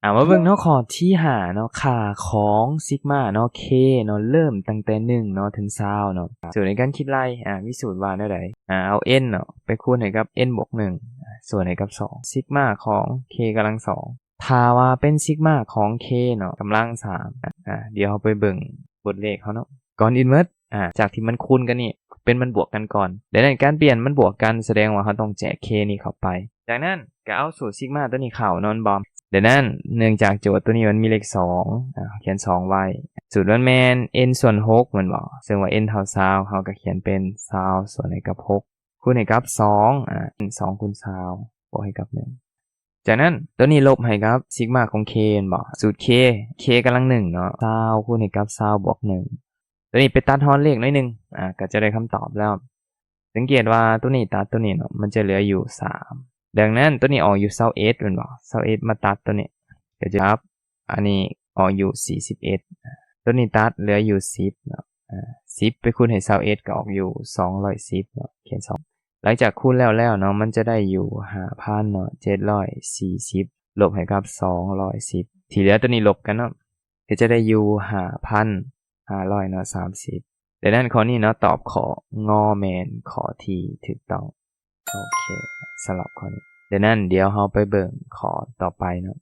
ອາ ມາເບິ່ງເນາະ ຂໍ້ທີຫ້າເນາະ ຄ່າຂອງຊິກມາເນາະ K ເນາະ ເລີ່ມຕັ້ງແຕ່ໜຶ່ງເນາະ ເຖິງຊາວເນາະ. ສູດໃນການຄິດໄລ່ ອາ ມີສູດວ່າແນວໃດ? ອາ ເອົາ N ເນາະ ໄປຄູນໃຫ້ກັບ N ບວກໜຶ່ງ ອາ ສ່ວນໃຫ້ກັບສອງ ຊິກມາຂອງ K ກຳລັງສອງ ຖ້າວ່າເປັນຊິກມາຂອງ K ເນາະ ກຳລັງສາມ ອາ ດຽວເຮົາໄປເບິ່ງບົດເລກເຮົາເນາະ. ກ່ອນອື່ນໝົດ ອາ ຈາກທີ່ມັນຄູນກັນນີ້ ເປັນມັນບວກກັນກ່ອນ. ດັ່ງນັ້ນ ການປ່ຽນມັນບວກກັນ ສະແດງວ່າເຮົາຕ້ອງແຈກ K ນີ້ເຂົ້າໄປ. ຈາກນັ້ນ ກໍເອົາສູດຊິກມາຕົວນີ້ເຂົ້າເນາະ ແມ່ນບໍ່? ດັ່ງນັ້ນ ເນື່ອງຈາກໂຈດຕົວນີ້ມັນມີເລກສອງ ອາ ເຮົາຂຽນສອງໄວ້ ສູດມັນແມ່ນ N ສ່ວນຫົກ ແມ່ນບໍ່? ເຊິ່ງວ່າ N ເທົ່າຊາວ ເຮົາກໍຂຽນເປັນຊາວສ່ວນໃຫ້ກັບຫົກ ຄູນໃຫ້ກັບສອງ ອາ ສອງຄູນຊາວ ບວກໃຫ້ກັບໜຶ່ງ. ຈາກນັ້ນ ຕົວນີ້ລົບໃຫ້ກັບຊິກມາຂອງ K ແມ່ນບໍ່? ສູດ K K ກຳລັງໜຶ່ງເນາະ ຊາວຄູນໃຫ້ກັບຊາວບວກໜຶ່ງ ຕົວນີ້ໄປຕັດຮອດເລກໜ້ອຍໜຶ່ງ ອາ ກໍຈະໄດ້ຄຳຕອບແລ້ວ. ສັງເກດວ່າຕົວນີ້ຕັດຕົວນີ້ເນາະ ມັນຈະເຫຼືອຢູ່ສາມ. ດັ່ງນັ້ນ ຕົວນີ້ອອກຢູ່ຊາວເອັດ ແມ່ນບໍ່? ຊາວເອັດມາຕັດຕົວນີ້ ກໍຈະກັບ ອັນນີ້ອອກຢູ່ສີ່ສິບເອັດ ຕົວນີ້ຕັດເຫຼືອຢູ່ສິບເນາະ ອາ ສິບໄປຄູນໃຫ້ຊາວເອັດ ກໍອອກຢູ່ສອງຮ້ອຍສິບເນາະ ຂຽນສອງ ຫຼັງຈາກຄູນແລ້ວແລ້ວເນາະ ມັນຈະໄດ້ຢູ່ຫ້າພັນເນາະ ເຈັດຮ້ອຍສີ່ສິບ ລົບໃຫ້ກັບສອງຮ້ອຍສິບ ທີ່ເຫຼືອຕົວນີ້ລົບກັນເນາະ ກໍຈະໄດ້ຢູ່ຫ້າພັນຫ້າຮ້ອຍເນາະ ສາມສິບ. ດັ່ງນັ້ນ ຂໍ້ນີ້ເນາະ ຕອບຂໍ້ ງ ແມ່ນຂໍ້ທີ່ຖືກຕ້ອງ. ໂອເຄ ສຳລັບຂໍ້ນີ້. ດັ່ງນັ້ນ ດຽວເຮົາໄປເບິ່ງຂໍ້ຕໍ່ໄປເນາະ.